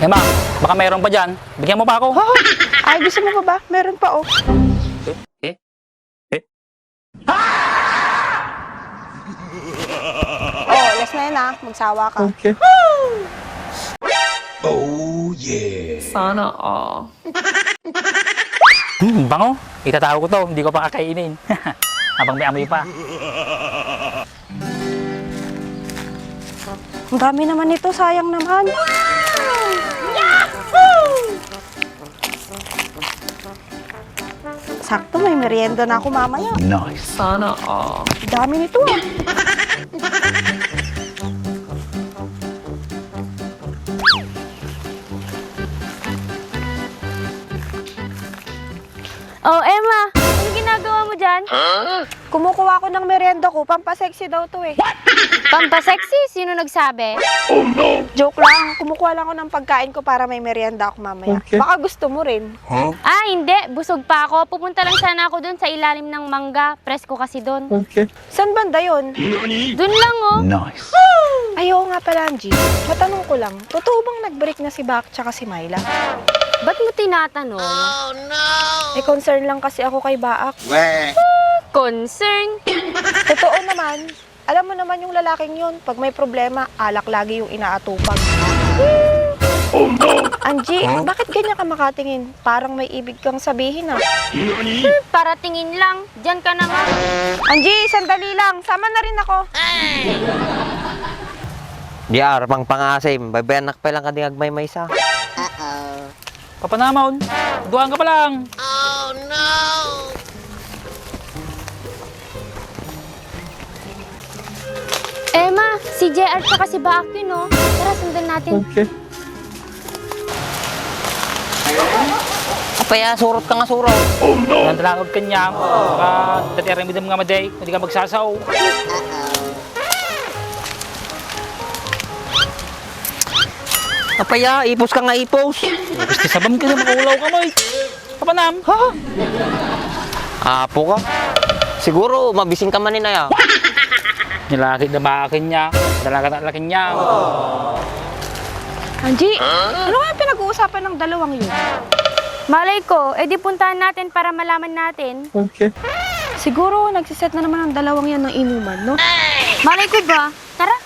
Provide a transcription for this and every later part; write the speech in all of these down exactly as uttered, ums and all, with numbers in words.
Emma, baka meron pa dyan. Bigyan mo pa ako. Ha? Ay, gusto mo pa ba? Meron pa, oh. Eh? Eh? Eh? Oh, last na yan, ah. Magsawa ka. Okay. Oh, yeah. Sana all. Hmm, bango. Itatago ko to. Hindi ko pa kakainin. Habang may amoy pa. Ang dami naman nito, sayang naman. Sakto, may merienda na ako mamaya. Nice. Sana all. Dami nito, ah. Oh, Emma, ano ginagawa mo dyan? Kumukuha ko ng merienda ko, pampasexy daw to eh. Pampasexy? Sino nagsabi? Joke lang, kumukuha lang ako ng pagkain ko para may merienda ako mamaya. Okay. Baka gusto mo rin. Ah, hindi. Busog pa ako. Pupunta lang sana ako dun sa ilalim ng mangga. Presko kasi dun. Okay. San banda yun? Dun lang, oh. Nice. Ay, oo nga pala, Angie. Matanong ko lang, totoo bang nag-break na si Baak tsaka si Myla? Ba't mo tinatanong? Eh, concern lang kasi ako kay Baak. Concern? Totoo naman. Alam mo naman yung lalaking yun, pag may problema, alak lagi yung inaatupag. Angie, bakit ganyan ka makatingin? Parang may ibig kang sabihin, ah. Hmm, para tingin lang. Diyan ka naman. Angie, sandali lang. Sama na rin ako. J R, pangpangasim. Baybayanak pa lang kading agmaymaysa. Papanamon, duaan ka pa lang. Emma, si J R tsaka si Baak yun, oh. Tara, sundan natin. Okay. Apay a, surot ka nga surot. Nandalangag kanyam. Baka dati aramidam nga maday, hindi ka magsasao. Apay a, ipos ka nga ipos. Gusto sabam ka na, makaulaw ka mo eh. Kapanam? Ha? Apo ka? Siguro, mabising ka manen aya. Nilakit na ba akin niya? Dalaga na lakin niya. Angie, ano nga pinag-uusapan ng dalawang yun? Malay ko, edi puntahan natin para malaman natin. Okay. Siguro, nagsiset na naman ang dalawang yan ng inuman, no? Malay ko ba? Tara.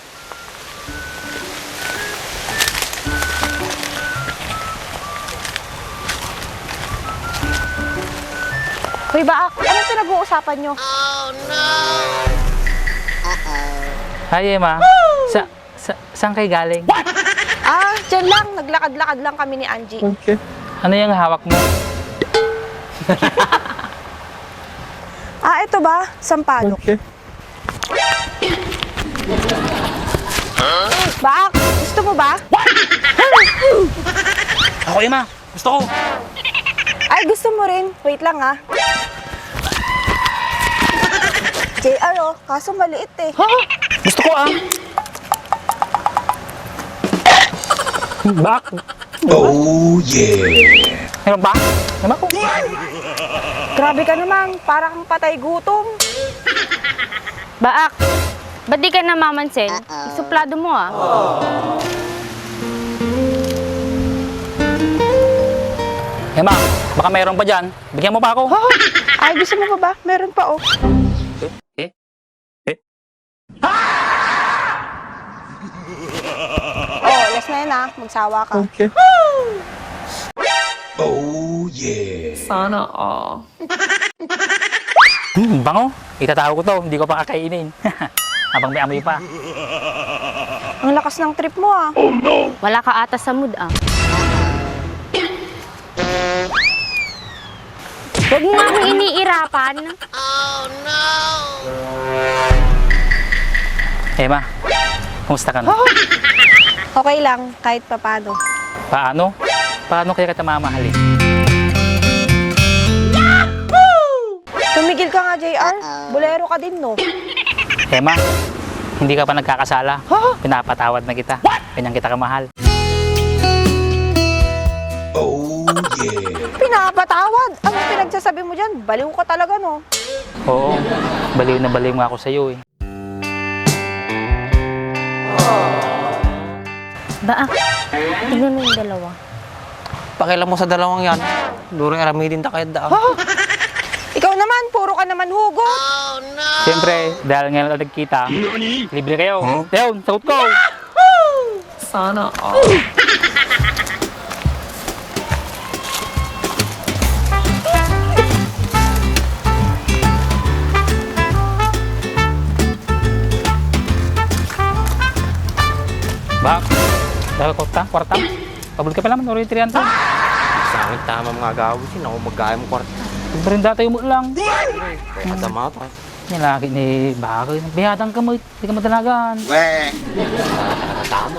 Hoy, Baak, anong pinag-uusapan nyo? Hi, Emma. Sa, sa, saan kayo galing? Ah, dyan lang. Naglakad-lakad lang kami ni Angie. Okay. Ano yung hawak mo? Ah, ito ba? Sampalok. Okay. Baak, gusto mo ba? Ako, Emma. Gusto ko. Ay, gusto mo rin? Wait lang, ah. J R, oh. Kaso maliit, eh. Gusto ko, ah. Baak. Oh, yeah. Meron pa? Meron pa? Grabe ka naman. Para kang patay gutom. Baak, ba't di ka namamansin? Isuplado mo, ah. Emma, baka meron pa dyan. Bigyan mo pa ako. Ha? Ay, gusto mo pa ba? Meron pa, oh. Eh? Eh? Oh, last na yan, ah. Magsawa ka. Okay. Oh, yeah. Sana all. Hmm, bango. Itatago ko to. Hindi ko pa kakainin. Habang may amoy pa. Ang lakas ng trip mo, ah. Wala ka ata sa mood, ah. Huwag mo nga akong iniirapan. Emma, kumusta ka na? Okay lang, kahit papano. Paano? Paano kaya kita mamahalin? Tumigil ka nga, J R. Bolero ka din, no? Emma, hindi ka pa nagkakasala. Ha? Pinapatawad na kita. Ganyan kita kamahal. Oh, yeah. Pinapatawad? Anong pinagsasabi mo dyan? Baliw ka talaga, no? Oo, baliw na baliw nga ako sa'yo, eh. Ah, ah. Tignan mo yung dalawa. Pakialam mo sa dalawang yan. Duro aramidin ta kayat daan. Ha? Ikaw naman, puro ka naman hugot. Siyempre, dahil ngayon lang nagkita, libre kayo. Huh? Yun, sagot ko. Sana all. Bak, dahil kwarta, kwarta. Pabul ka pala man, uri trianta. Sangit tama mga gawin, sin ako magkayang kwarta. Pagbarinda tayo mo lang. Kaya adama pa. Nilaki ni Baka, biyatang ka mo, di ka madanagan. Weh. Tama.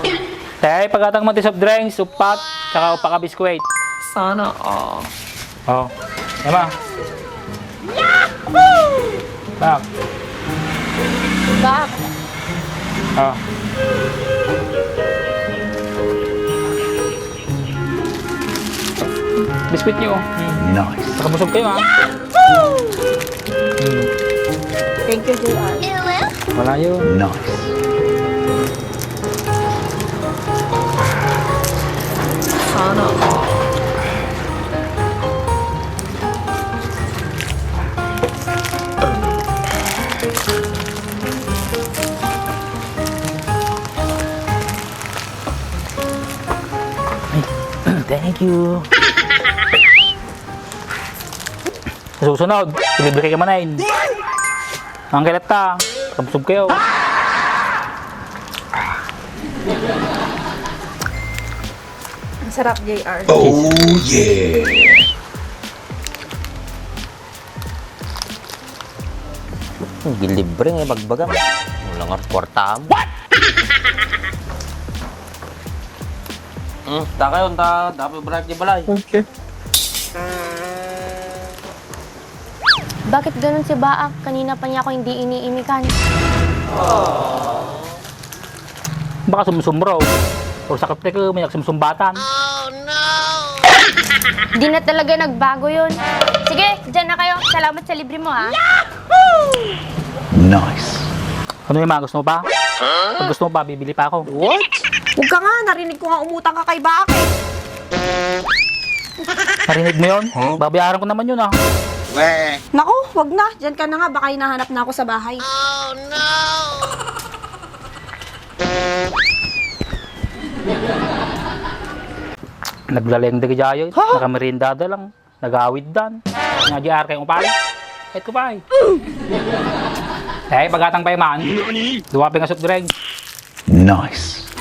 Te, pagkatang mo ti soft drinks, upat, tsaka upat ka biskwit. Sana all. Oh. Emma. Bak. Bak. Oh. Biskwit niyo. Nice. Nakabusog kayo, ha? Hmm. Thank you, J R. Wala yun. Nice. Sana all. Ay, thank you. Sa susunod, ilibre ka manen. Ang kalat ta, kabsog kayo. Ang sarap, J R. Oh, yeah! Gilibre nga bagbagam. Wala nga kwarta mo. Hmm, ta kayo, ta, dapat break di balay. Okay. Bakit ganun si Baak? Kanina pa niya ako hindi iniimikan. Baka sumsumro. O sakit na ka, may nagsumsumbatan. Di na talaga nagbago yun. Sige, dyan na kayo. Salamat sa libre mo, ha. Nice. Ano yung mga gusto mo pa? Pag gusto mo pa, bibili pa ako. What? Huwag ka nga, narinig ko nga umutang ka kay Baak eh. Narinig mo yun? Huh? Babayaran ko naman yun, ah. Weh. Naku, wag na. Diyan ka na nga, baka hinahanap na ako sa bahay. Naglaleng dagi jayo, ha? Nakameriendada lang. Nagawid dan. Nga J R kayo, pare. Kahit ko, pare. Eh, pagkatang pa man. Duwa pa nga soft drink. Nice.